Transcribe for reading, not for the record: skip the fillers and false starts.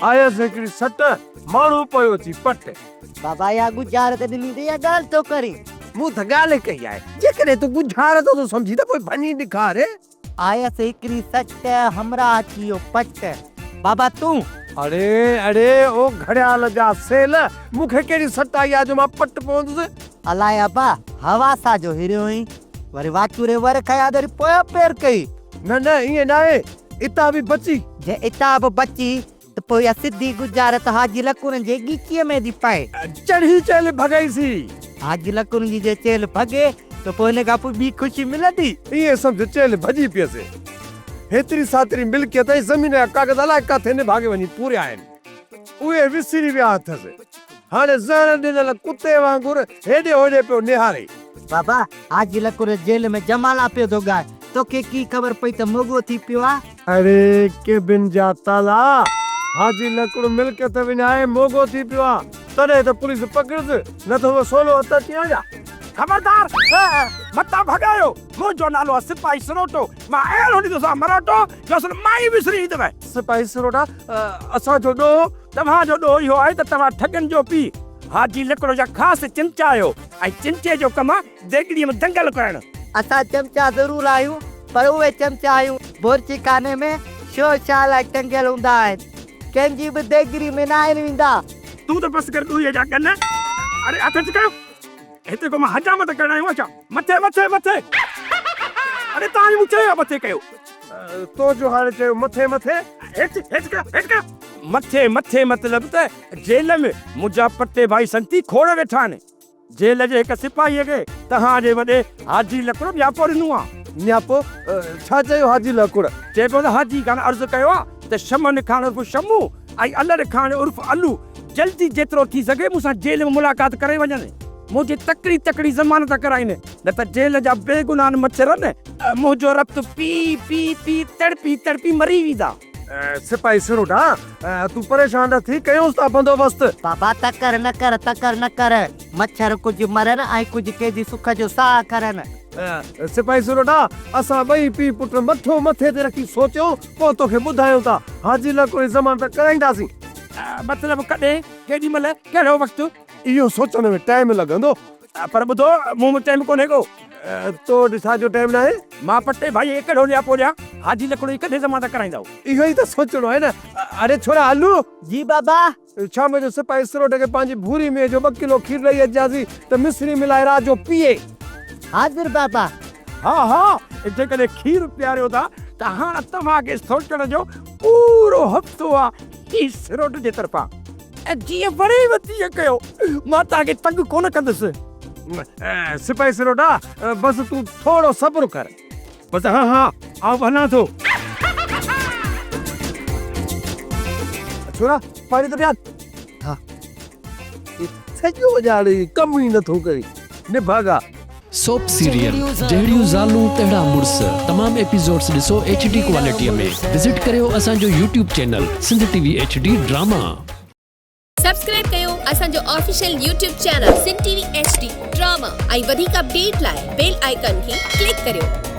آيس هڪڙي سٽ، ماڻهو پيو اچي پٽ. بابا اها ڳجهارت ڏني ته اها ڳالهه ٿو ڪرين. مون ته ڳالهه ڪئي آهي، جيڪڏهن تون ڳجهارت ٿو سمجهين ته پوء ڀڃي ڏيکار. آيس هڪڙي سٽ، همراهه اچي ويو پٽ. بابا تون. اڙي اڙي او گهڙيال جا سيل، مون کي ڪهڙي سٽ آئي آهي جو مان پٽ پوندس. الائي ابا، حواسا جو هريو هئين، وري واچوڙي ور کنيا ته وري پويان پير ڪئي. نه نه ائين ناهي، اتان به بچي. جي اتان به بچي ته پوء اها سڌي ڳجهارت حاجي لڪڻ جي ڳچيء ۾ ٿي پئي. چڙهي چيلهه ڀڳئيسين. حاجي لڪڻ جي جي چيلهه ڀڳي ته پوء ان کان پوء ٻي خوشي ملندي. ائين سمجهه چيلهه ڀڄي پيس. هيتري ساتري ملڪيت ۽ زمين جا ڪاغذ الائي ڪاٿي نڀاڳي وڃي پوريا آهن. اهي وسري ويا اٿس. هاڻي زهر ڏنل ڪتي وانگر هيڏي هوڏي پيو نهاري. بابا، حاجي لڪڻ جيل ۾ جمالا پيو ٿو ڳائي. توکي ڪي خبر پئي ته موڳو ٿي پيو آ؟ اڙي ڪيبن جا تالا، حاجي لڪڙ ملڪيت وڃائي موڳو ٿي پيو آ، تڏهن ته پوليس پڪڙيس، نه ته هو سولو هٿ اچي ها ڇا؟ خبردار! متان ڀڳايو، منهنجو نالو آ سپاهي سروٽو، مان اهڙو ڏيندوسانء مروٽو جو اصل مائي وسري ويندو. سپاهي سروٽا، اسان جو ڏوهه؟ توهان جو ڏوهه اهو آهي ته توهان ٺڳن جو پيء حاجي لڪڙ جا خاص چمچا آهيو ۽ چمچي جو ڪم آ ديڳڙيء ۾ دنگل ڪرڻ. اسان چمچا ضرور آهيون پر اهي چمچا آهيون بورچي خاني ۾ شو شاهه لاء ٽنگيل هوندا آهن. ڪنهن جي به ديڳڙي ۾ ناهن ويندا. تون ته بس ڪر ڏوهيء جا ڳن. اڙي هٿ ڇڪايو. هتي ڪو مان حجامت ڪرڻ آيو آهيان ڇا؟ مٿي مٿي مٿي. اڙي توهان ئي مون چيو آهي مٿي ڪيو. تو جو هاڻي چيو مٿي مٿي. هيٺ هيٺ ڪيو هيٺ ڪيو. مٿي مٿي مطلب ته جيل ۾ منهنجا پٽي ڀائي سنگتي کوڙ ويٺا آهن. جيل جي هڪ سپاهيء کي توهان جي وڏي حاجي لڪڙ نياپو ڏنو آ. نياپو؟ ڇا چيو حاجي لڪڙ؟ چئي پيو ته حاجي خان عرض ڪيو آ ته شمن خان عرف شمو ۽ الڙ خان عرف الو جلدي جيترو ٿي سگهي مون سان جيل ۾ ملاقات ڪري وڃن. منهنجي تڪڙي تڪڙي ضمانت ڪرائين نه ته جيل جا بيگناهن مڇرن منهنجو رت پي پي پي تڙپي تڙپي مري ويندا. سپاهي سروٽا، تون پريشان نه ٿي، ڪيونس ٿا بندوبست. بابا تڪڙ نه ڪر، تڪڙ نه ڪر، مڇر ڪجهه مرن ۽ ڪجهه قيدي سک جو ساهه کڻن. سپاهي سروٽا، اسان ٻئي پيء پٽ مٿو مٿي تي رکي سوچيون، پوء توکي ٻڌايون ٿا. حاجي لڪوڙي ضمانت ڪرائينداسين. مطلب ڪڏهن، ڪيڏي مهل، ڪهڙو وقت؟ اهو سوچڻ ۾ ٽائيم لڳندو. پر ٻڌو، مون وٽ ٽائيم ڪونهي ڪو. تو وٽ ڇا جو ٽائيم ناهي؟ مان پٽي ڀائيء کي ڪهڙو نياپو ڏيان؟ حاجي لڪڙوئي ڪڏهن ضمانت ڪرائيندؤ؟ اهو ئي ته سوچڻو آهي نه. اڙي ڇورا هلو. جي بابا. شام جو سپاهي سروٽ کي پنهنجي ڀوري مينهن جو ٻه ڪلو کير ڏئي اچجانسين ته مصري ملائي رات جو پيئي. حاضر بابا. ها ها، جيڪڏهن کير پياريو ٿا ته هاڻ توهان کي سوچڻ جو پورو هفتو آ هي سروٽ جي طرفان. ۽ جيئن وڻي به تيئن ڪيو، مان توهان کي تنگ ڪونه ڪندس. سپاهي سروٽا، بس تون ٿورو صبر ڪر. بس ها ها، آئون به هلان ٿو. ڇورا، پاڻي ته پيار. ها، هي سڄو ڄاڻ هي ڪم ئي نٿو ڪري. نڀاڳا. سوپ سيريل جهڙيون زالون تهڙا مڙس تمام ايپيسوڊس ڏسو ايڇ ڊي ڪوالٽي ۾ وزٽ ڪريو اسان جو YouTube channel Sindh T V H D drama. Subscribe ڪيو اسان جو official YouTube channel Sindh T V H D drama ۽ وڌيڪ اپڊيٽ لاء بيل آئيڪان کي ڪلڪ ڪريو.